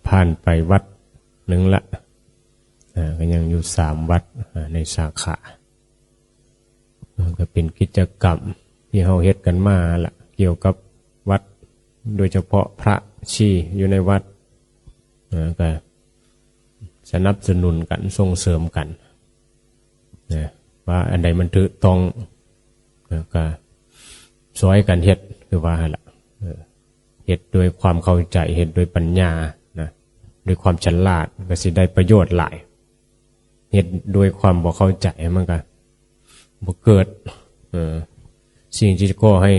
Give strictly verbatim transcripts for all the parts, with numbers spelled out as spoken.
ผ่านไปวัดหนึ่งละ อ่า ก็ยังอยู่สามวัด อ่า ในสาขา มันก็เป็นกิจกรรมที่เฮาเฮ็ดกันมาละ เกี่ยวกับวัด โดยเฉพาะพระชีอยู่ในวัด อ่า ก็สนับสนุนกัน ส่งเสริมกัน นะ ว่าอันใดมันถูกต้อง แล้วก็ซอยกันเฮ็ด คือว่าหั่นละ เออ เฮ็ดด้วยความเข้าใจ เฮ็ดด้วยปัญญานะ ด้วยความฉลาด ก็สิได้ประโยชน์หลาย เฮ็ดด้วยความบ่เข้าใจ มันก็บ่เกิด เออ สิ่งที่ก่อให้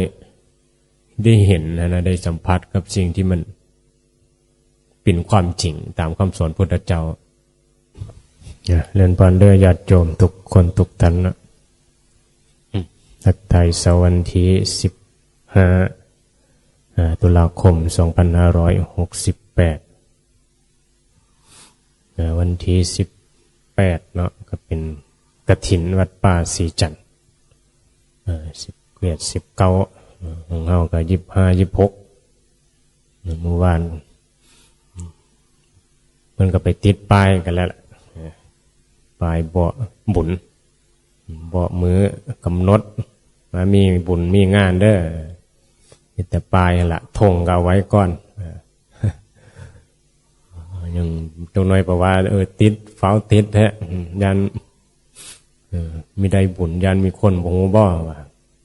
ได้เห็นนะ ได้สัมผัสกับสิ่งที่มันเป็นความจริงตามคำสอนพุทธเจ้า เจริญพรเด้อญาติโยมทุกคนทุกท่านนะ อืม ทักทายเช้าวันที่สิบห้า อ่า ตุลาคม สองพันห้าร้อยหกสิบแปด อ่า วันที่สิบแปดเนาะ ก็เป็นกฐินวัดป่าศรีจันทร์ อ่า สิบแปด สิบเก้า อ่า ของเฮาก็ยี่สิบห้า ยี่สิบหก เมื่อวาน เพิ่นก็ไปติดป้ายกันแล้วล่ะ ป้ายเบาะบุญ เบาะมื้อกำหนด ว่ามีบุญมีงานเด้อ มีแต่ป้ายหั่นละ ธงก็เอาไว้ก่อน ยังจักหน่อยเพราะว่า เออ ติด ฟ้าวติดแท้ อืม ย่าน เออ มีได้บุญ ย่านมีคนบ่ฮู้บ่ว่า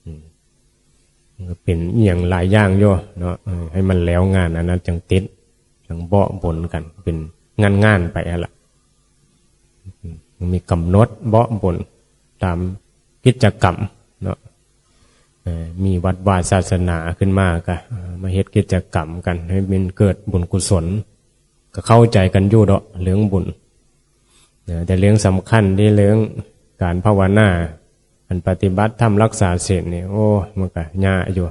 อืม มันก็เป็นอีหยังหลายอย่างอยู่เนาะ เออ ให้มันแล้วงานอันนั้นจังติด จังเบาะบุญกัน เป็นงานๆ ไปหั่นละ อืม มันมีกำหนดเบาะบุญตามกิจกรรมเนาะ เออ มีวัดวาศาสนาขึ้นมาก็ เออ มาเฮ็ดกิจกรรมกัน ให้มันเกิดบุญกุศล ก็เข้าใจกันอยู่ดอกเรื่องบุญ นะ แต่เรื่องสำคัญที่เรื่องการภาวนา อันปฏิบัติธรรมรักษาศีลนี่ โอ้ มันก็ยากอยู่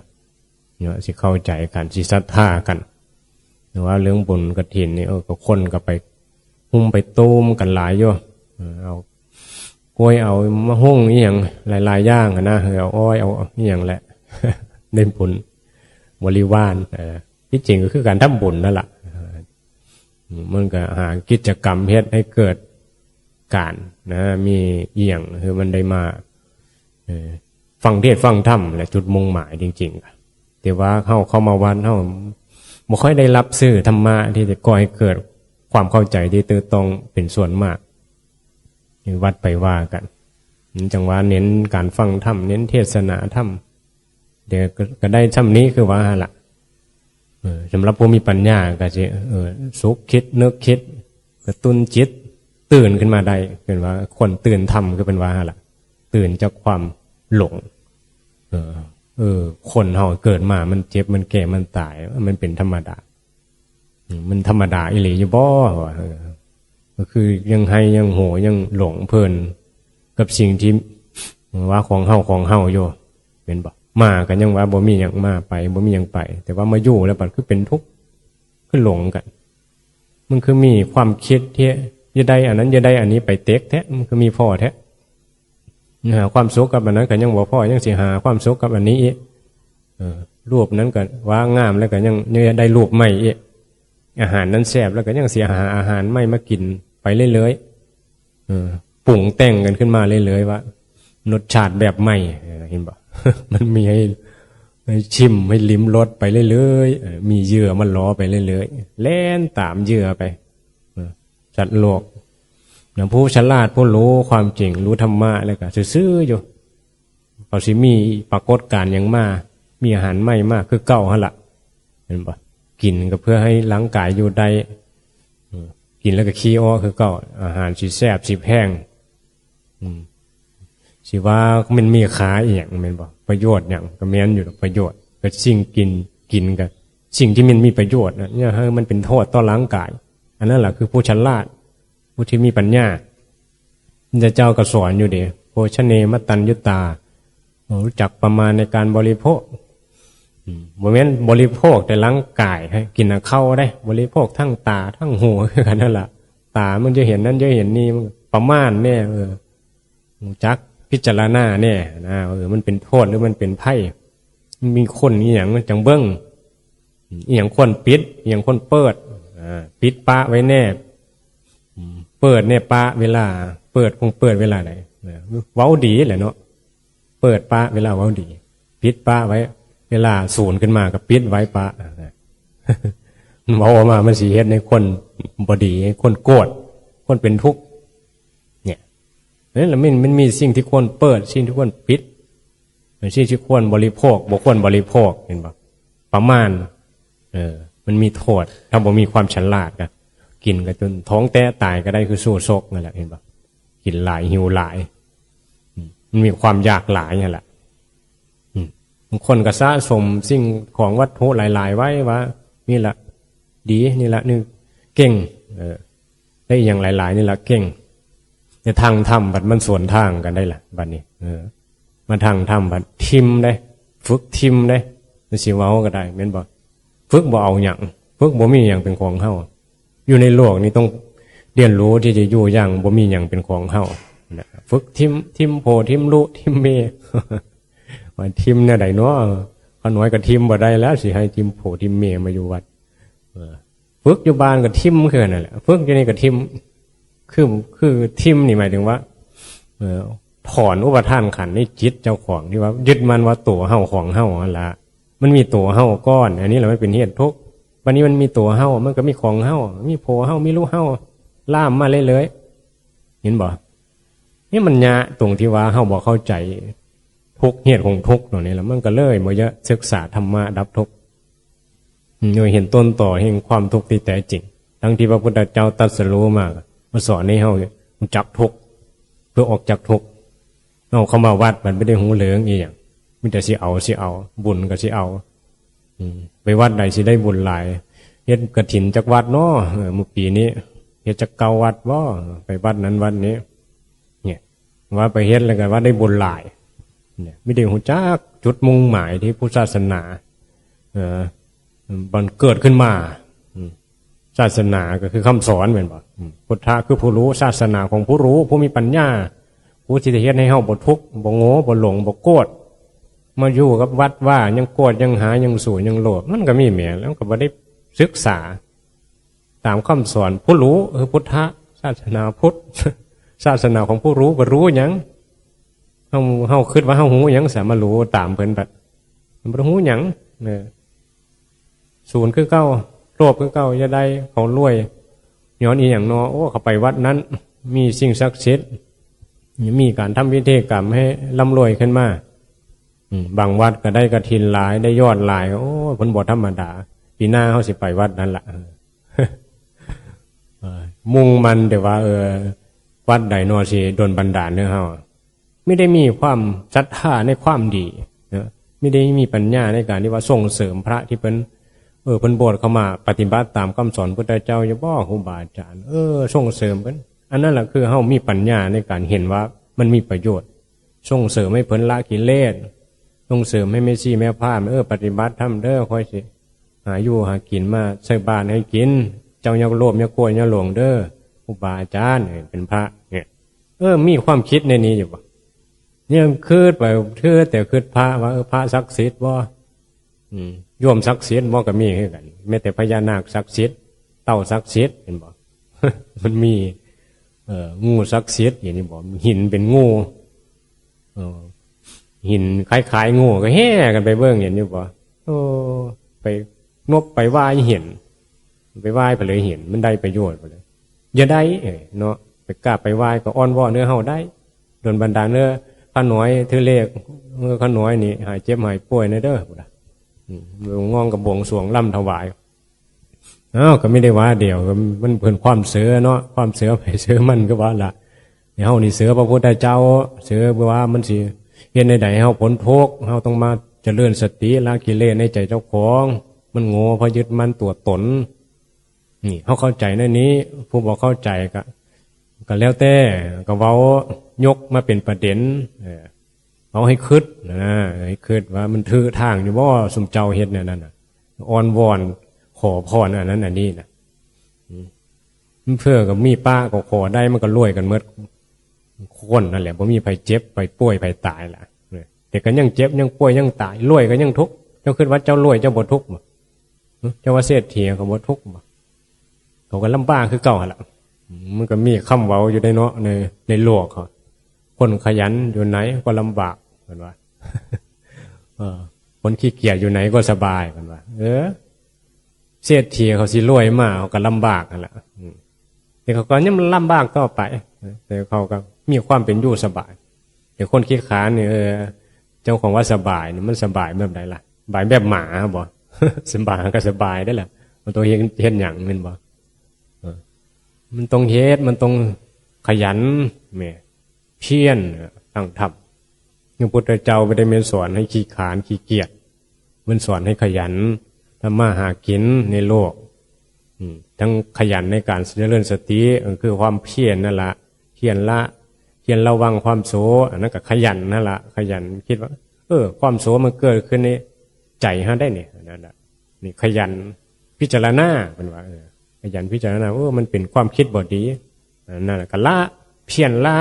เนาะ สิเข้าใจกัน สิศรัทธากัน แต่ว่าเรื่องบุญกฐินนี่ เออ ก็คนก็ไปฮุ่มไปตุ้มกันหลายอยู่ เออ เอากล้วยเอามะฮุ่งอีหยังหลายๆ อย่างหั้นนะ เออ เอาอ้อยเอาอีหยังแหละ ได้บุญบริวาร เออ ที่จริงก็คือการทำบุญนั่นล่ะ เออ มันก็หากิจกรรมเฮ็ดให้เกิดการนะ มีอีหยังคือมันได้มา เออ ฟังเทศน์ฟังธรรมแหละจุดมุ่งหมายจริงๆ แต่ว่าเฮาเข้ามาวัด เฮาบ่ค่อยได้รับสื่อธรรมะที่จะก่อให้เกิดความเข้าใจที่ถูกต้องเป็นส่วนมาก วัดไปว่ากัน จังว่าเน้นการฟังธรรม เน้นเทศนาธรรม เดี๋ยวก็ ก็ได้ช่ำนี้คือว่าหั่นละ เออ สำหรับผู้มีปัญญาก็สิ เออ สุขคิดนึกคิด กระตุ้นจิต ตื่นขึ้นมาได้ เป็นว่าคนตื่นธรรม คือเป็นว่าหั่นละ ตื่นจากความหลง เออ เออ คนเฮาเกิดมามันเจ็บ มันแก่ มันตาย มันเป็นธรรมดา อืม มันธรรมดาอีหลีอยู่บ่วะ เออ ก็คือยังไห้ยังโหยังหลงเพลินกับสิ่งที่ว่าของเฮา ของเฮาอยู่ แม่นบ่ มาก็ยังว่าบ่มีหยังมาไป บ่มีหยังไป แต่ว่ามาอยู่แล้วบัดคือเป็นทุกข์ คือหลงกัน มันคือมีความคิดที่จะได้อันนั้น จะได้อันนี้ไปเต็กแท้ มันคือมีพอแท้ หาความสุขกับอันนั้นก็ยังบ่พอ ยังสิหาความสุขกับอันนี้อีก เออ รูปนั้นก็ว่างามแล้วก็ยัง ยังได้รูปใหม่อีก อาหารนั้นแซ่บแล้วก็ยังสิหาอาหารใหม่มากินไปเรื่อยๆ เออ ปรุงแต่งกันขึ้นมาเรื่อยๆ ว่ารสชาติแบบใหม่ เออ เห็นบ่ มันมีให้ ให้ชิม ให้ลิ้มรสไปเรื่อยๆ เออ มีเหยื่อมันล่อไปเรื่อยๆ แล่นตามเหยื่อไป เออ สัตว์โลก อย่างผู้ฉลาด ผู้รู้ความจริง รู้ธรรมะแล้วก็ซื่อๆ อยู่ เขาสิมีปรากฏการณ์หยังมา มีอาหารใหม่มา คือเก่าหั่นล่ะ เห็นบ่ กินก็เพื่อให้ร่างกายอยู่ได้ อืม กินแล้วก็ขี้ออกคือเก่า อาหารสิแซ่บสิแพง อืม สิว่ามันมีค่าอีหยังแม่นบ่ ประโยชน์หยัง ก็แม่นอยู่ดอก ประโยชน์ ก็สิ่งกิน กินก็สิ่งที่มันมีประโยชน์นะ อย่าให้มันเป็นโทษต่อร่างกาย อันนั้นแหละคือผู้ฉลาด ผู้ที่มีปัญญา พระเจ้าก็สอนอยู่เด้ โภชเนมตัญญูตา รู้จักประมาณในการบริโภค อืม บ่แม่นบริโภคแต่ร่างกาย ให้กินเอาข้าวได้ บริโภคทั้งตาทั้งหูคือกันนั่นล่ะ ตามันจะเห็นนั่นจะเห็นนี่ มันประมาณแน่ เออ รู้จักพิจารณาแน่นะ เออ มันเป็นโทษหรือมันเป็นภัย มีคนอีหยังมันจังเบิ่ง อีหยังควรปิด อีหยังควรเปิด อ่า ปิดปะไว้แนบ อืม เปิดเนี่ยปะเวลา เปิดคงเปิดเวลาไหน นะ เว้าดีแหละเนาะ เปิดปะเวลาเว้าดี ปิดปะไว้ เวลาสูนขึ้นมาก็ปิดไว้ปะ นะ เว้าออกมามันสิเฮ็ดให้คนบ่ดี ให้คนโกรธ คนเป็นทุกข์ เนี่ย นั่นแหละมัน มันมีสิ่งที่ควรเปิด สิ่งที่ควรปิด สิ่งที่ควรบริโภค บ่ควรบริโภค เห็นบ่ ประมาณ เออ มันมีโทษ ถ้าบ่มีความฉลาดก็กินก็จนท้องแตกตายก็ได้ คือสู้ซกนั่นแหละ เห็นบ่ กินหลาย หิวหลาย อืม มันมีความอยากหลายนั่นแหละ อืม บางคนก็สะสมสิ่งของวัตถุหลายๆไว้ว่า นี่ละดี นี่ละ นี่เก่ง เออ ได้อหย่างหลายๆ นี่ละเก่ง แต่ทางธรรมบัดมันสวนทางกันได้ล่ะ บัดนี้ เออ มาทางธรรมบัดทิ่มได้ ฝึกทิ่มได้ มันสิเว้าก็ได้ แม่นบ่ ฝึกบ่เอาหยัง ฝึกบ่มีหยังเป็นของเฮา อยู่ในโลกนี้ต้องเรียนรู้ที่จะอยู่อย่างบ่มีหยังเป็นของเฮา นะ ฝึกทิ่ม ทิ่มโพ ทิ่มลุ ทิ่มเม ว่าทิ่มแนวใดเนาะ ข้าน้อยก็ทิ่มบ่ได้แล้ว สิให้ทิ่มโพ ทิ่มเมมาอยู่วัด เออ ฝึกอยู่บ้านก็ทิ่มคือกันนั่นแหละ ฝึกอยู่นี่ก็ทิ่ม คือ คือทิ่มนี่หมายถึงว่า เออ ถอนอุปาทานขันธ์ในจิตเจ้าของที่ว่ายึดมั่นว่าตัวเฮาของเฮาหั่นละ มันมีตัวเฮาก่อน อันนี้แหละมันเป็นเหตุทุกข์ บัดนี้มันมีตัวเฮา มันก็มีของเฮา มีโพเฮา มีลุเฮา ล่ามมาเรื่อยๆ เห็นบ่ นี่มันยะตรงที่ว่าเฮาบ่เข้าใจทุกข์ เหตุของทุกข์ตรงนี้แล้ว มันก็เลยบ่อยากศึกษาธรรมะดับทุกข์ อืม โดยเห็นต้นตอแห่งความทุกข์ที่แท้จริง ทั้งที่พระพุทธเจ้าตรัสรู้มา มาสอนให้เฮารู้จักทุกข์ เพื่อออกจากทุกข์ เอาเข้ามาวัดมันไม่ได้ฮู้เรื่องอีหยัง มีแต่สิเอา สิเอา บุญก็สิเอา อืม ไปวัดใดสิได้บุญหลาย เฮ็ดกฐินจักวัดเนาะ เออ มื้อปีนี้ เฮ็ดจักเก้าวัดบ่ ไปวัดนั้นวัดนี้ เนี่ย ว่าไปเฮ็ดแล้วก็ว่าได้บุญหลาย เนี่ย ไม่ได้ฮู้จักจุดมุ่งหมายที่พุทธศาสนา เออ มันเกิดขึ้นมา อืม ศาสนาก็คือคำสอนแม่นบ่ อืม พุทธะคือผู้รู้ ศาสนาของผู้รู้ ผู้มีปัญญา ผู้ที่จะเฮ็ดให้เฮาบ่ทุกข์ บ่โง่ บ่หลง บ่โกรธ มาอยู่กับวัดว่ายังโกรธ ยังหา ยังสู้ ยังโลภ มันก็มีแหม แล้วก็บ่ได้ศึกษา ตามคำสอนผู้รู้ คือพุทธะ ศาสนาพุทธ ศาสนาของผู้รู้ บ่รู้หยัง เฮา เฮาคิดว่าเฮาฮู้หยัง สามารถรู้ตามเพิ่นบัด มันบ่ฮู้หยัง เออ ศูนย์คือเก่า โลภคือเก่า อย่าได้เขารวย ย้อนอีหยังเนาะ โอ้ เขาไปวัดนั้น มีสิ่งศักดิ์สิทธิ์ มีการทำพิธีกรรมให้ร่ำรวยขึ้นมา อืม บางวัดก็ได้กฐินหลาย ได้ยอดหลาย โอ้ เพิ่นบ่ธรรมดา ปีหน้าเฮาสิไปวัดนั้นล่ะ เออ มุ่งมั่นแต่ว่า เออ วัดใดเนาะสิดลบันดาลให้เฮา ไม่ได้มีความศรัทธาในความดีนะ ไม่ได้มีปัญญาในการที่ว่าส่งเสริมพระที่เพิ่น เออ เพิ่นบวชเข้ามาปฏิบัติตามคำสอนพุทธเจ้าอยู่บ่ ครูบาอาจารย์ เออ ส่งเสริมเพิ่น อันนั้นแหละคือเฮามีปัญญาในการเห็นว่ามันมีประโยชน์ ส่งเสริมให้เพิ่นละกิเลส ส่งเสริมให้แม่ชีแม่พราหมณ์ เออ ปฏิบัติธรรมเด้อ ค่อยสิหาอยู่หากินมาใส่บาตรให้กิน เจ้าอย่าโลภอย่าโกรธอย่าหลงเด้อ ครูบาอาจารย์ เออ เป็นพระเนี่ย เออ มีความคิดในนี้อยู่บ่ เนี่ยคิดไป คิดแต่คิดพระว่า เออ พระศักดิ์สิทธิ์บ่ อืม โยมศักดิ์สิทธิ์บ่ ก็มีคือกัน แม้แต่พญานาคศักดิ์สิทธิ์ เต่าศักดิ์สิทธิ์ เห็นบ่ มันมี เอ่อ งูศักดิ์สิทธิ์ อย่างนี้บ่ หินเป็นงู เออ หินคล้ายๆงู ก็แห่กันไปเบิ่ง เห็นอยู่บ่ โอ้ ไปนบไปไหว้เห็น ไปไหว้ไปเลยเห็น มันได้ประโยชน์ไปเลย อย่าได้ เอ้ย เนาะ ไปกราบไปไหว้ก็อ้อนวอนเด้อเฮาได้ ดลบันดาลเด้อ ข้าน้อยถือเลข เออ ข้าน้อยนี่หายเจ็บหายป่วยแน่เด้อ พุ้นน่ะ อืม งองกับบวงสรวงร่ำถวาย อ้าว ก็ไม่ได้ว่าเดียว ก็มันเป็นความเชื่อเนาะ ความเชื่อไผเชื่อมันก็ว่าละ เฮานี่เชื่อพระพุทธเจ้า เชื่อว่ามันสิเฮ็ดแนวใดให้เฮาพ้นทุกข์ เฮาต้องมาเจริญสติละกิเลสในใจเจ้าของ มันโง่เพราะยึดมั่นตัวตน นี่ เฮาเข้าใจในนี้ ผู้บ่เข้าใจก็ ก็แล้วแต่ ก็เว้ายกมาเป็นประเด็น เออ เว้าให้คิดนะ ให้คิดว่ามันถือทางอยู่บ่ ซุมเจ้าเฮ็ดแนวนั้นน่ะ อ้อนวอนขอพรอันนั้นอันนี้น่ะ อืม เพื่อก็มีปะก็ขอได้ มันก็รวยกันหมด คนนั่นแหละ บ่มีไผเจ็บ ไผป่วย ไผตายล่ะ แต่ก็ยังเจ็บ ยังป่วย ยังตาย รวยก็ยังทุกข์ เจ้าคิดว่าเจ้ารวย เจ้าบ่ทุกข์บ่ เจ้าว่าเศรษฐีก็บ่ทุกข์บ่ เขาก็ลำบากคือเก่าหั่นล่ะ มันก็มีคำเว้าอยู่ในเนาะ ใน ในโลกเขา คนขยันอยู่ไหนก็ลำบาก เพิ่นว่า เออ คนขี้เกียจอยู่ไหนก็สบาย เพิ่นว่า เออ เศรษฐีเขาสิรวยมาเขาก็ลำบากหั่นล่ะ อืม แต่เขาก็ยังลำบากต่อไป แต่เขาก็มีความเป็นอยู่สบาย แต่คนขี้ขลาดนี่ เออ เจ้าของว่าสบายนี่มันสบายแบบใดล่ะ สบายแบบหมาบ่ สบายก็สบายได้ล่ะ มันต้องเฮ็ด เฮ็ดหยังแม่นบ่ เออ มันต้องเฮ็ด มันต้องขยัน แหม เพียรตั้งทำ พระพุทธเจ้าบ่ได้แม่นสอนให้ขี้ขลาดขี้เกียจ มันสอนให้ขยันทำมาหากินในโลก อืม ทั้งขยันในการเจริญสติ เออ คือความเพียรนั่นละ เพียรละ เพียรระวังความโส อันนั้นก็ขยันนั่นละ ขยันคิดว่า เออ ความโสมันเกิดขึ้นในใจเฮาได้นี่ นั่นแหละ นี่ขยันพิจารณา เพิ่นว่า เออ ขยันพิจารณา เออ มันเป็นความคิดบ่ดี อันนั้นก็ละ เพียรละ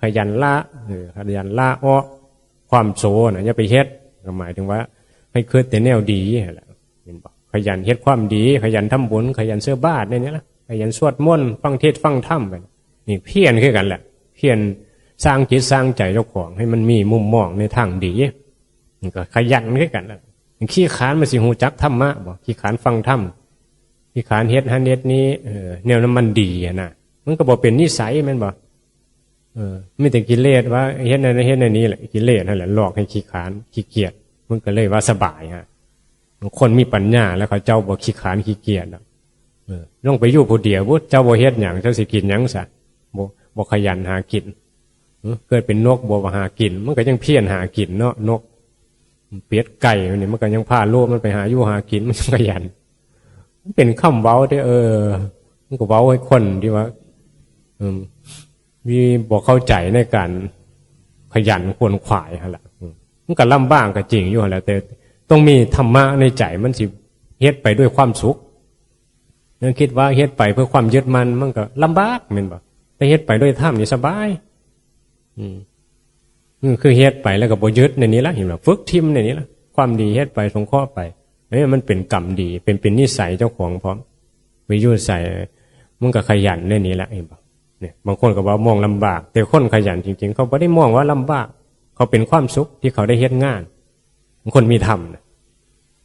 ขยันละ เออ ขยันละออกความโสนะ อย่าไปเฮ็ด ก็หมายถึงว่า ให้คิดแต่แนวดีนั่นแหละ เห็นบ่ ขยันเฮ็ดความดี ขยันทำบุญ ขยันใส่บาตรเนี่ยนะ ขยันสวดมนต์ ฟังเทศน์ฟังธรรมไป นี่เพียรคือกันแหละ เพียรสร้างจิตสร้างใจเจ้าของให้มันมีมุมมองในทางดี มันก็ขยันคือกันแหละ ขี้ขลาดมันสิฮู้จักธรรมะบ่ ขี้ขลาดฟังธรรม ขี้ขลาดเฮ็ดหั้นเฮ็ดนี้ เออ แนวนั้นมันดีอะนะ มันก็บ่เป็นนิสัยแม่นบ่ เออ มีแต่กิเลสว่าเฮ็ดนั่นเฮ็ดนั่นนี่แหละ กิเลสนั่นแหละหลอกให้ขี้ขลาดขี้เกียจ มันก็เลยว่าสบายฮะ คนมีปัญญาแล้วเขาเจ้าบ่ขี้ขลาดขี้เกียจดอก เออ ลงไปอยู่ผู้เดียว พุ้น เจ้าบ่เฮ็ดหยัง เจ้าสิกินหยังซะ บ่ บ่ขยันหากิน เออ เกิดเป็นนกบ่หากิน มันก็ยังเพียรหากินเนาะ นก เป็ดไก่นี่มันก็ยังพาลูกมันไปหาอยู่หากิน มันยังขยัน มันเป็นคำเว้าที่ เออ มันก็เว้าให้คนที่ว่า อืม มีบ่เข้าใจในการขยันขวนขวายหั่นล่ะ อืม มันก็ลำบากก็จริงอยู่หั่นแหละ แต่ต้องมีธรรมะในใจ มันสิเฮ็ดไปด้วยความสุข นึกคิดว่าเฮ็ดไปเพื่อความยึดมั่น มันก็ลำบากแม่นบ่ แต่เฮ็ดไปด้วยธรรมนี่สบาย อืม อืม คือเฮ็ดไปแล้วก็บ่ยึดในนี้ละ เห็นบ่ ฝึกทิ่มในนี้ละ ความดีเฮ็ดไปสงเคราะห์ไป เอ้ย มันเป็นกรรมดี เป็น เป็นนิสัยเจ้าของพร้อม ไปอยู่ไส มันก็ขยันในนี้ละ เห็นบ่ เนี่ย บางคนก็ว่ามองลำบาก แต่คนขยันจริงๆ เขาบ่ได้มองว่าลำบาก เขาเป็นความสุขที่เขาได้เฮ็ดงาน บางคนมีธรรมนะ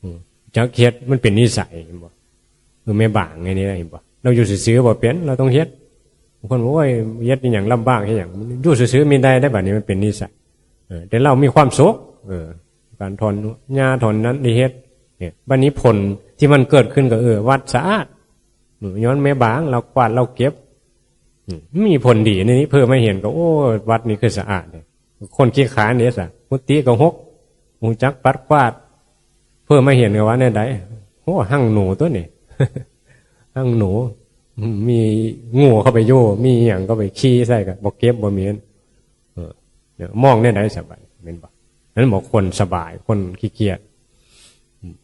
อืม จักเฮ็ด มันเป็นนิสัย เห็นบ่ คือแม่บ้านไงนี่นะ เห็นบ่ เราอยู่ซื่อๆบ่เป็น เราต้องเฮ็ด บางคนบอก "โอ้ย เฮ็ดอีหยังลำบากเฮ็ดหยัง" อยู่ซื่อๆมีได้ ได้บัดนี้มันเป็นนิสัย เออ แต่เรามีความสุข เออ การถอนหญ้าถอนนั้นได้เฮ็ด เนี่ย บัดนี้ผลที่มันเกิดขึ้นก็ เออ วัดสะอาด เออ ย้อนแม่บ้านเรากวาดเราเก็บ อืม มีผลดีในนี้ เพิ่นมาเห็นก็ "โอ้ วัดนี้คือสะอาดเนี่ย" คนขี้ขลาดเนี่ยซะ กุฏิก็ฮก ฮู้จักปัดกวาด เพิ่นมาเห็นก็ว่าแนวใด "โอ้ หังหนูตัวนี้ หังหนู มีงูเข้าไปอยู่ มีอิหยังก็ไปขี้ใส่ก็บ่เก็บบ่เหม็น" เออ เนี่ย มองแนวใดสบาย แม่นบ่ นั้นบอกคนสบาย คนขี้เกียจ อืม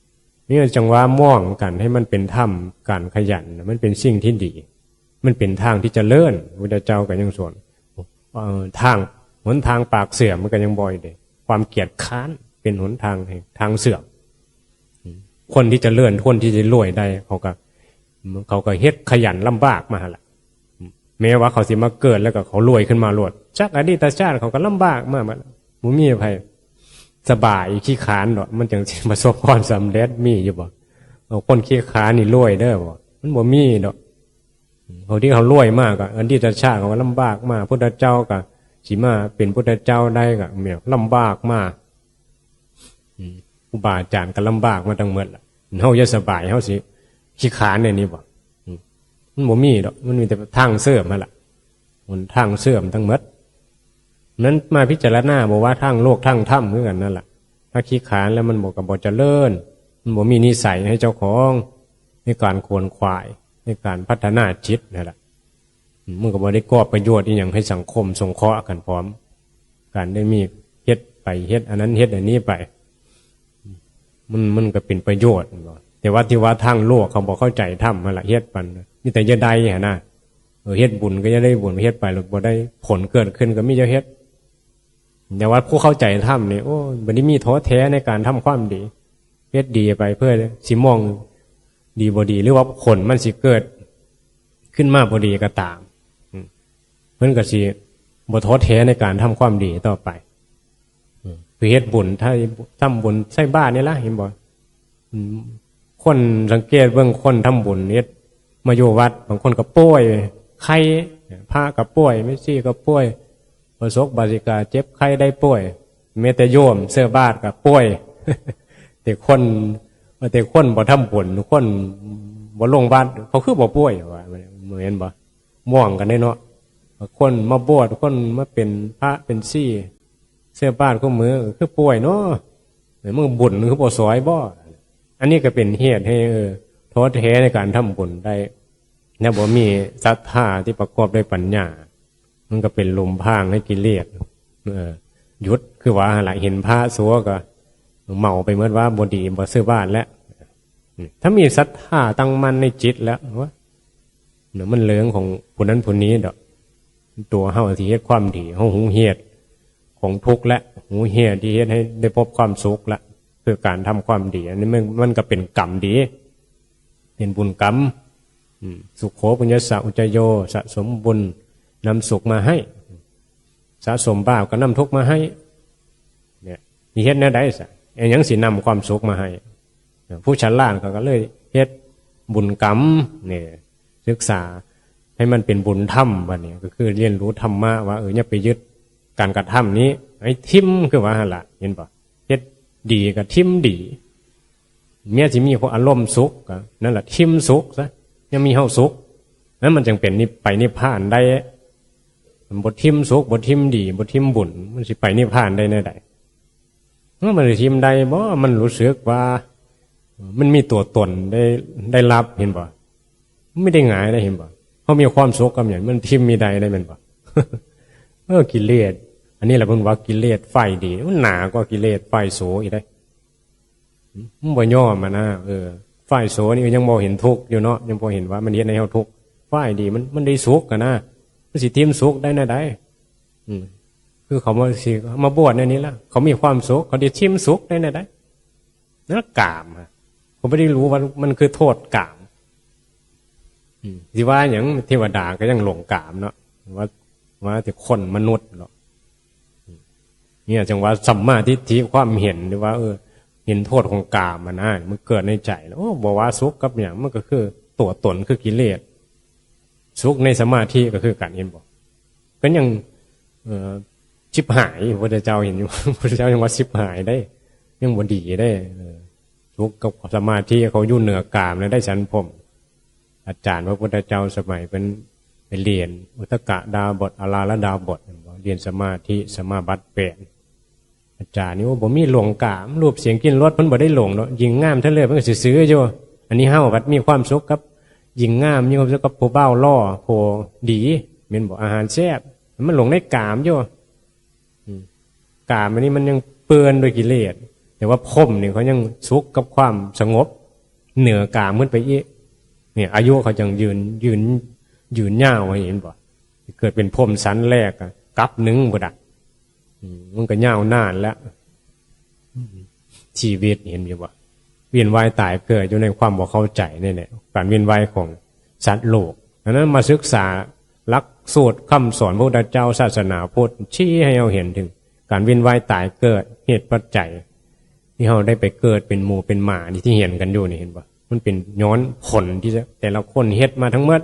นี่จังว่ามองกันให้มันเป็นธรรม การขยันน่ะ มันเป็นสิ่งที่ดี มันเป็นทางที่เจริญ พุทธเจ้าก็ยังสอน เอ่อ ทาง หนทางปากเสื่อมมันก็ยังบอกอยู่เด้ ความเกียจคร้านเป็นหนทางแห่งทางเสื่อม คนที่เจริญ คนที่จะรวยได้ เขาก็ เขาก็เฮ็ดขยันลำบากมาหั่นล่ะ แม้ว่าเขาสิมาเกิดแล้วก็เขารวยขึ้นมาโลด จากอดีตชาติเขาก็ลำบากมา บ่มีไผสบายขี้ขลาดดอก มันจังสิประสบความสำเร็จ มีอยู่บ่ เอาคนขี้ขลาดนี่รวยเด้อบ่ มันบ่มีดอก เขาที่เขารวยมากอะ อดีตชาติเขาก็ลำบากมา พุทธเจ้าก็สิมาเป็นพุทธเจ้าได้ก็แม่นลำบากมา อืม ครูบาอาจารย์ก็ลำบากมาทั้งหมดล่ะ เฮาอย่าสบาย เฮาสิขี้ขลาดในนี้บ่ อืม มันบ่มีดอก มันมีแต่ทางเสื่อมหั่นล่ะ หนทางเสื่อมทั้งหมด นั้นมาพิจารณาบ่ว่าทางโลกทางธรรมคือกันนั่นล่ะ ถ้าขี้ขลาดแล้วมันบ่ ก็บ่เจริญ มันบ่มีนิสัยให้เจ้าของ ในการขวนขวาย ในการพัฒนาจิตนั่นล่ะ มันก็บ่ได้ก่อประโยชน์อีหยังให้สังคมสงเคราะห์กันพร้อม การได้มีเฮ็ดไปเฮ็ดอันนั้นเฮ็ดอันนี้ไป มัน มันก็เป็นประโยชน์ แต่ว่าที่ว่าทางโลกเขาบ่เข้าใจธรรมหั่นล่ะ เฮ็ดปัน มีแต่อย่าได้หั่นนะ เออ เฮ็ดบุญก็อย่าได้บุญ เฮ็ดไปแล้วบ่ได้ผลเกิดขึ้นก็มีอย่าเฮ็ด แต่ว่าผู้เข้าใจธรรมนี่ โอ้ บ่ได้มีท้อแท้ในการทำความดี เฮ็ดดีไปเพื่อสิมองดีบ่ดี หรือว่าผลมันสิเกิด ขึ้นมาบ่ดีก็ตาม อืม เพิ่นก็สิบ่ท้อแท้ในการทำความดีต่อไป อืม คือเฮ็ดบุญ ทำบุญใส่บาตรนี่ล่ะ เห็นบ่ อืม คนสังเกตเบิ่งคนทำบุญ เฮ็ดมาอยู่วัด บางคนก็ป่วย ไข้ พระก็ป่วย แม่ชีก็ป่วย อุบาสกอุบาสิกาเจ็บไข้ได้ป่วย แม้แต่โยมใส่บาตรก็ป่วย แต่คน แต่คนบ่ทำบุญ คนบ่ลงวัด เขาคือบ่ป่วยวะ แม่นบ่ ม่วงกันเด้เนาะ คนมาบวช คนมาเป็นพระเป็นชี ใส่บาตรคู่มื้อ คือป่วยเนาะ เออ มึงบุญคือบ่ซอยบ่ อันนี้ก็เป็นเหตุให้ เออ ท้อแท้ในการทำบุญได้ ถ้าบ่มีศรัทธาที่ประกอบด้วยปัญญา มันก็เป็นหลุมพรางให้กิเลส เออ หยุด คือว่าหั่นล่ะ เห็นพระโสก็เหมาไปหมดว่าบ่ดี บ่ใส่บาตรแล้ว ถ้ามีศรัทธาตั้งมั่นในจิตแล้ว ว่า เนี่ย มันเรื่องของผู้นั้นผู้นี้ดอก ตัวเฮาที่เฮ็ดความดี เฮาฮู้เหตุของทุกข์และฮู้เหตุที่เฮ็ดให้ได้พบความสุขละ คือการทำความดี อันนี้มัน มันก็เป็นกรรมดี เป็นบุญกรรม อืม สุโข ปุญญสสะ อุจจโย สะสมบุญ นำสุขมาให้ สะสมบาปก็นำทุกข์มาให้ เนี่ย สิเฮ็ดแนวใดซะ อิหยังสินำความสุขมาให้ ผู้ฉลาดเขาก็เลยเฮ็ดบุญกรรม เนี่ย ศึกษาให้มันเป็นบุญธรรม บัดนี้ก็คือเรียนรู้ธรรมะว่า เออ อย่าไปยึดการกระทำนี้ ให้ทิ่ม คือว่าหั่นล่ะ เห็นบ่ เฮ็ดดีก็ทิ่มดี เมียสิมีอารมณ์สุขก็นั่นล่ะ ทิ่มสุขซะ ยังมีเฮาสุข นั้นมันจังเป็นนิพ- ไปนิพพานได้ มันบ่ทิ่มสุข บ่ทิ่มดี บ่ทิ่มบุญ มันสิไปนิพพานได้แนวใด มันบ่ได้ทิ่มได้บ่ มันรู้สึกว่า มันมีตัวตนได้ ได้รับ เห็นบ่ มันไม่ได้หงายได้ เห็นบ่ เฮามีความสุขกับหยัง มันทิ่มมีได้ได้ แม่นบ่ เออ กิเลส อันนี้แหละเพิ่นว่ากิเลสฝ่ายดี มันหนากว่ากิเลสฝ่ายโสอีกได้ มันบ่ยอมอะนะ เออ ฝ่ายโสนี่ยังบ่เห็นทุกข์อยู่เนาะ ยังบ่เห็นว่ามันเฮ็ดให้เฮาทุกข์ ฝ่ายดีมัน มันได้สุขอะนะ มันสิทิ่มสุขได้แนวใด อืม คือเขามาสิ มาบวชในนี้ละ เขามีความสุข เขาได้ทิ่มสุขได้แนวใด นั่นกามอะ เขาบ่ได้รู้ว่ามันคือโทษกาม อืม สิว่าหยัง เทวดาก็ยังหลงกามเนาะ ว่า ว่าแต่คนมนุษย์เนาะ เนี่ย จังว่าสัมมาทิฏฐิ ความเห็น หรือว่า เออ เห็นโทษของกามอะนะ มันเกิดในใจแล้ว โอ้ บ่ว่าสุขกับหยัง มันก็คือตัวตน คือกิเลส สุขในสมาธิก็คือกัน เห็นบ่ ก็ยัง เอ่อ ชิบหาย พระพุทธเจ้าเห็นอยู่ พระพุทธเจ้ายังว่าชิบหายได้ ยังบ่ดีได้ เออ สุขกับสมาธิเขาอยู่เหนือกามแล้วได้ชั้นพรหม อาจารย์พระพุทธเจ้าสมัยเป็นไปเรียนอุทกดาบท อาราธดาบท เรียนสมาธิ สมาบัติแปด อาจารย์นี่ โอ้ บ่มีหลงกาม รูปเสียงกลิ่นรสเพิ่นบ่ได้หลงเนาะ หญิงงามเท่าเลยเพิ่นก็สิซื้ออยู่ อันนี้เฮาบัดมีความสุขกับหญิงงาม มีความสุขกับผู้บ่าวหล่อ ผู้ดี แม่นบ่ อาหารแซ่บ มันหลงในกามอยู่ อืม กามอันนี้มันยังเปื้อนด้วยกิเลส แต่ว่าพรหมนี่เขายังสุขกับความสงบ เหนือกามขึ้นไปอีก เนี่ย อายุเขาจังยืน ยืน ยืนยาว เห็นบ่ เกิดเป็นพรหมชั้นแรกอะ กัปหนึ่งพุ้นอะ อืม มันก็ยาวนานแล้ว อืม ชีวิต เห็นอยู่บ่ เวียนว่ายตายเกิดอยู่ในความบ่เข้าใจนี่แหละ การเวียนว่ายของสัตว์โลก ดังนั้นมาศึกษาหลักสูตรคำสอนพระพุทธเจ้า ศาสนาพุทธ ชี้ให้เราเห็นถึงการเวียนว่ายตายเกิด เหตุปัจจัย ที่เราได้ไปเกิดเป็นหมูเป็นหมานี่ที่เห็นกันอยู่นี่ เห็นบ่ มันเป็นย้อนผลที่แต่ละคนเฮ็ดมาทั้งหมด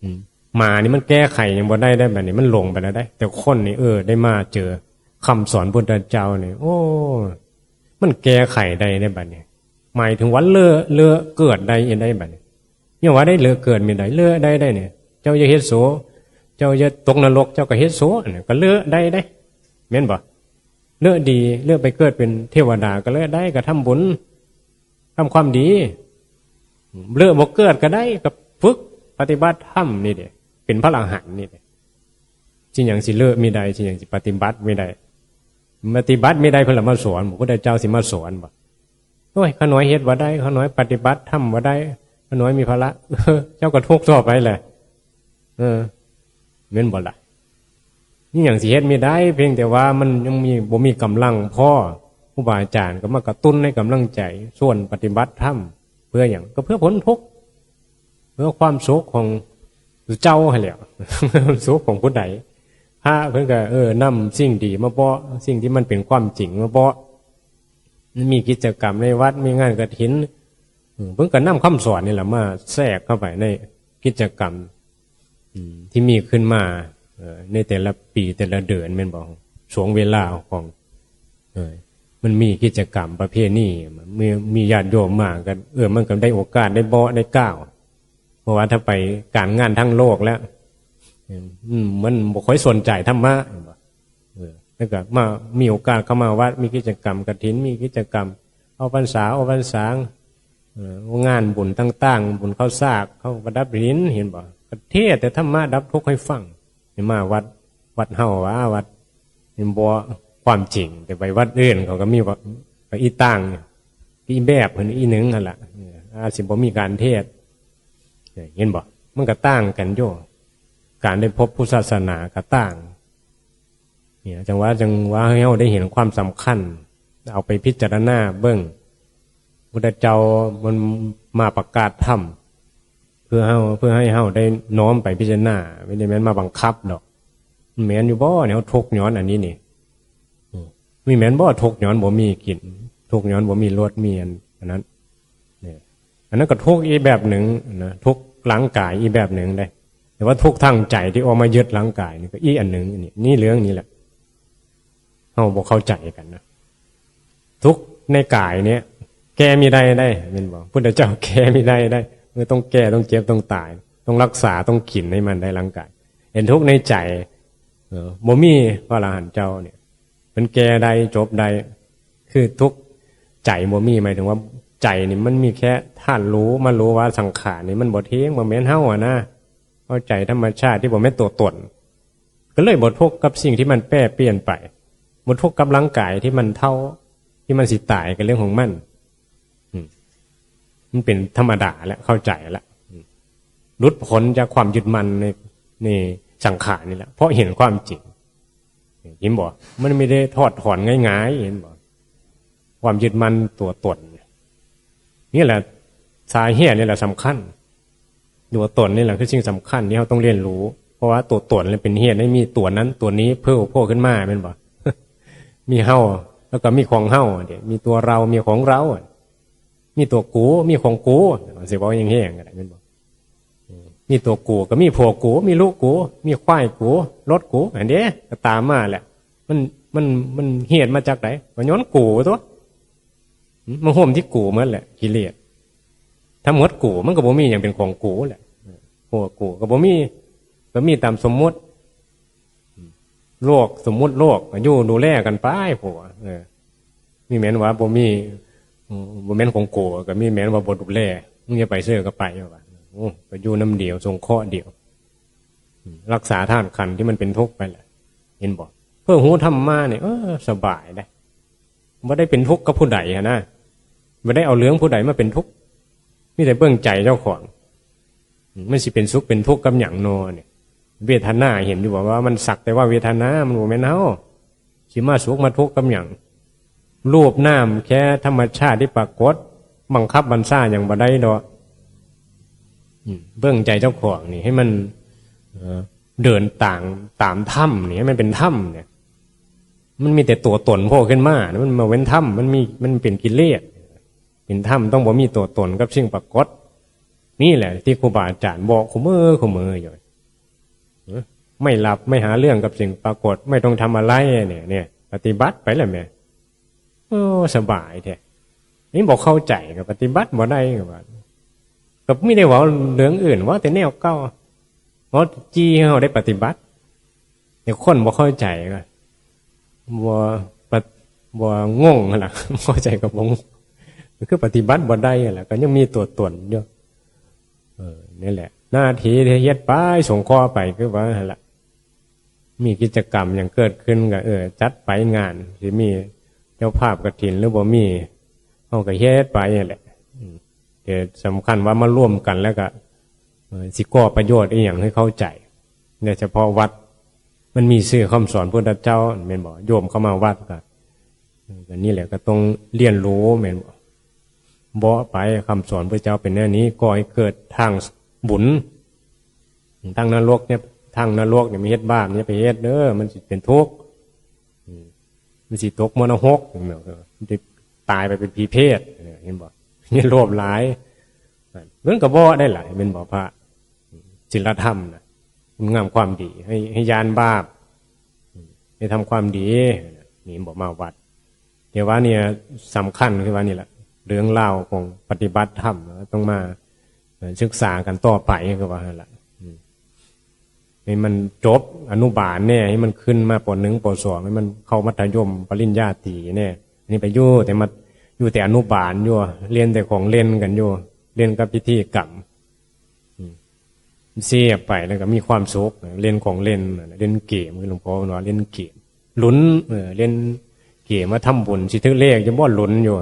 อืม หมานี่มันแก้ไขหยังบ่ได้ได้บัดนี้ มันหลงไปแล้วได้ แต่คนนี่ เออ ได้มาเจอคำสอนพุทธเจ้านี่ โอ้ มันแก้ไขได้ได้บัดนี้ หมายถึงว่าเลิก เลิกเกิดได้ได้บัดนี้ เนี่ยว่าได้เลิกเกิดมีได้ เลิกได้ได้เนี่ย เจ้าอย่าเฮ็ดโส เจ้าอย่าตกนรก เจ้าก็เฮ็ดโส อันนี้ก็เลิกได้ได้ แม่นบ่ เลิกดี เลิกไปเกิดเป็นเทวดาก็เลิกได้ ก็ทำบุญ ทำความดี เลิกบ่เกิดก็ได้ ก็ฝึกปฏิบัติธรรมนี่เด้ เป็นพระอรหันต์นี่เด้ สิ่งหยังสิเลิกมีได้ สิ่งหยังสิปฏิบัติมีได้ ปฏิบัติมีได้ เพิ่นละมาสอน พระพุทธเจ้าสิมาสอนบ่ โอ้ย ข้าน้อยเฮ็ดบ่ได้ ข้าน้อยปฏิบัติธรรมบ่ได้ ข้าน้อยมีภาระ เจ้าก็ทุกข์ต่อไปแหละ เออ แม่นบ่ล่ะ นี่หยังสิเฮ็ดมีได้ เพียงแต่ว่ามันยังมี บ่มีกำลังพอ ครูบาอาจารย์ก็มากระตุ้นให้กำลังใจ ชวนปฏิบัติธรรม เพื่อหยัง ก็เพื่อพ้นทุกข์ เพื่อความสุขของ เจ้าหั่นแหล้ว สุขของผู้ใด พระเพิ่นก็ เออ นำสิ่งดีมาเปาะ สิ่งที่มันเป็นความจริงมาเปาะ มีกิจกรรมในวัด มีงานกฐิน อืม เพิ่นก็นำคำสอนนี่แหละมาแทรกเข้าไปในกิจกรรม อืม ที่มีขึ้นมา เอ่อ ในแต่ละปีแต่ละเดือนแม่นบ่ ช่วงเวลาของ เออ มันมีกิจกรรมประเพณี มี มีญาติโยมมากัน เออ มันก็ได้โอกาสได้เบาะได้ก้าว เพราะว่าถ้าไปการงานทั้งโลกแล้ว อืม มันบ่ค่อยสนใจธรรมะ เออ แล้วก็มามีโอกาสเข้ามาวัด มีกิจกรรมกฐิน มีกิจกรรมออกพรรษา ออกพรรษา เออ งานบุญต่างๆ บุญเข้าสาก เข้าประดับกฐิน เห็นบ่ ก็เทศน์แต่ธรรมะดับทุกข์ให้ฟัง ให้มาวัด วัดเฮาว่าวัด เห็นบ่ ความจริง แต่ไปวัดอื่นเขาก็มีว่า อีต่าง อีแบบเพิ่นอีหนึ่งหั่นล่ะ เออ อาจสิบ่มีการเทศน์ เออ เห็นบ่ มันก็ต่างกันอยู่ การได้พบพุทธศาสนาก็ต่าง เนี่ย จังว่า จังว่าให้เฮาได้เห็นความสำคัญ เอาไปพิจารณาเบิ่ง พุทธเจ้ามันมาประกาศธรรม เพื่อเฮา เพื่อให้เฮาได้น้อมไปพิจารณา ไม่ได้แม่นมาบังคับดอก แม่นอยู่บ่เนี่ย เฮาทุกข์ย้อนอันนี้นี่ อืม มีแม่นบ่ ทุกข์ย้อนบ่มีกิน ทุกข์ย้อนบ่มีรถ มีอัน อันนั้น เนี่ย อันนั้นก็ทุกข์อีกแบบหนึ่งนะ ทุกข์ร่างกายอีกแบบหนึ่งเด้ แต่ว่าทุกข์ทางใจที่ออกมายึดร่างกายนี่ก็อีกอันหนึ่ง นี่ นี่เรื่องนี้แหละ เฮาบ่เข้าใจกันนะ ทุกข์ในกายเนี่ย แก้ไม่ได้ได้ แม่นบ่ พุทธเจ้าแก้ไม่ได้ได้ เออ ต้องแก้ ต้องเจ็บ ต้องตาย ต้องรักษา ต้องกินให้มันได้ร่างกาย เห็นทุกข์ในใจ เออ บ่มีพระอรหันต์เจ้าเนี่ย มันแก้ได้ จบได้ คือทุกข์ใจบ่มี หมายถึงว่าใจนี่มันมีแค่ธาตุรู้ มารู้ว่าสังขารนี่มันบ่เที่ยง บ่แม่นเฮาอะนะ เข้าใจธรรมชาติที่บ่แม่นตัวตน ก็เลยบ่ทุกข์กับสิ่งที่มันแปรเปลี่ยนไป บ่ทุกข์กับร่างกายที่มันเฒ่า ที่มันสิตาย ก็เรื่องของมัน อืม มันเป็นธรรมดาแล้ว เข้าใจแล้ว อืม หลุดพ้นจากความยึดมั่นใน ในสังขารนี่แหละ เพราะเห็นความจริง เห็นบ่ มันไม่ได้ถอดถอนง่ายๆ เห็นบ่ ความยึดมั่นตัวตน นี่แหละสาเหตุ นี่แหละสำคัญ ตัวตนนี่แหละคือสิ่งสำคัญที่เราต้องเรียนรู้ เพราะว่าตัวตนเนี่ยเป็นเหตุให้มีตัวนั้นตัวนี้เพิ่มโผล่ขึ้นมา แม่นบ่ มีเฮา แล้วก็มีของเฮาเด้ มีตัวเรา มีของเรา มีตัวกู มีของกู สิเว้าแฮงๆ ก็ได้ แม่นบ่ มีตัวกู ก็มีผัวกู มีลูกกู มีควายกู รถกู อันเด้ ก็ตามมาแหละ มัน มัน มันเหตุมาจากไหน ก็ย้อนกูตั๊ว มาโฮมที่กูหมดแหละ กิเลส ถ้าหมดกู มันก็บ่มีหยังเป็นของกูแหละ ผัวกูก็บ่มี ก็มีตามสมมุติ โลก สมมุติโลก ก็อยู่ดูแลกันไป ผัว เออ มีแม่นว่าบ่มี อืม บ่แม่นของกู ก็มีแม่นว่าบ่ดูแล มึงอย่าไปเสิร์ก็ไป ว่า โอ้ ก็อยู่นำเดียว สงเคราะห์เดียว อืม รักษาธาตุขันธ์ที่มันเป็นทุกข์ไปแหละ เห็นบ่ เพื่อฮู้ธรรมะเนี่ย เออ สบายเด้ บ่ได้เป็นทุกข์กับผู้ใดหั้นนะ บ่ได้เอาเรื่องผู้ใดมาเป็นทุกข์ มีแต่เบิ่งใจเจ้าของ มันสิเป็นสุขเป็นทุกข์กับหยังนอเนี่ย เวทนาเห็นอยู่บ่ว่ามันสักแต่ว่าเวทนา มันบ่แม่นเฮา สิมาสุขมาทุกข์กับหยัง รูปนามแค่ธรรมชาติที่ปรากฏ บังคับบัญชาหยังบ่ได้ดอก อืม เบิ่งใจเจ้าของนี่ให้มัน เอ่อ เดินตาม ตามธรรมนี่ ให้มันเป็นธรรมเนี่ย มันมีแต่ตัวตนโผล่ขึ้นมา มันบ่เป็นธรรม มันมี มันเป็นกิเลส เป็นธรรมต้องบ่มีตัวตนกับสิ่งปรากฏ นี่แหละที่ครูบาอาจารย์บอกคู่มื้อคู่มื้ออยู่ เอ้อ ไม่หลับไม่หาเรื่องกับสิ่งปรากฏ ไม่ต้องทำอะไรเนี่ย เนี่ย ปฏิบัติไปแหละแม่ โอ้ สบายแท้ นี่บ่เข้าใจก็ปฏิบัติบ่ได้ก็ว่า ก็มีแต่เว้าเรื่องอื่น เว้าแต่แนวเก่า เว้าจี้ให้เฮาได้ปฏิบัติ แต่คนบ่เข้าใจก็บ่ปะ- บ่งงหั่นล่ะ บ่เข้าใจก็บ่งง ก็คือปฏิบัติบ่ได้หั่นล่ะ ก็ยังมีตัวตนอยู่ เออ นี่แหละ หน้าที่ที่เฮ็ดไป สงเคราะห์ไป คือว่าหั่นล่ะ มีกิจกรรมหยังเกิดขึ้นก็ เออ จัดไปงาน สิมีเจ้าภาพกฐินหรือบ่มี เฮาก็เฮ็ดไปนั่นแหละ อืม แต่สำคัญว่ามาร่วมกันแล้วก็ เอ่อ สิก่อประโยชน์อีหยังให้เข้าใจ โดยเฉพาะวัด มันมีชื่อคำสอนพุทธเจ้า แม่นบ่ โยมเข้ามาวัดก็ เออ ก็นี่แหละก็ต้องเรียนรู้ แม่นบ่ เบาะไป คำสอนพุทธเจ้าเป็นแนวนี้ ก่อให้เกิดทางบุญ ทางนรกเนี่ย ทางนรกเนี่ย มีเฮ็ดบาปเนี่ย ไปเฮ็ดเด้อ มันสิเป็นทุกข์ อืม มันสิตกมรณะหก มันสิตายไปเป็นผีเปรต เห็นบ่ นี่โลภหลาย มันก็บ่ได้หลาย เป็นบ่พระ ศีลธรรมนะ คุณงามความดี ให้ ให้ยานบาป ให้ทำความดี นี่บอกมาวัด เดี๋ยวว่าเนี่ยสำคัญคือว่านี่แหละ เรื่องราวของปฏิบัติธรรมนะ ต้องมา เอ่อ ศึกษากันต่อไป คือว่าหั่นละ อืม ให้มันจบอนุบาลเนี่ย ให้มันขึ้นมา ป.หนึ่ง ป.สอง ให้มันเข้ามัธยม ปริญญาตรีเนี่ย อันนี้ไปอยู่แต่มา อยู่แต่อนุบาลอยู่ เล่นแต่ของเล่นกันอยู่ เล่นกับพิธีกรรม อืม เสียไปแล้วก็มีความสุข เล่นของเล่น เล่นเกม คือหลวงพ่อว่าเล่นเกม หลุน เออ เล่นเกม มาทำบุญ สิถือเลข จะบ่หลุนอยู่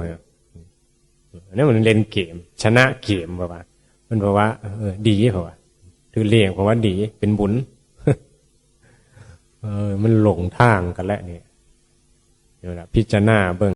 อันนี้มันเล่นเกม ชนะเกม เพราะว่า มันเพราะว่า เออ ดี เพราะว่า ถือเลข เพราะว่าดี เป็นบุญ เออ มันหลงทางกันแล้วเนี่ย เดี๋ยวนะ พิจารณาเบิ่ง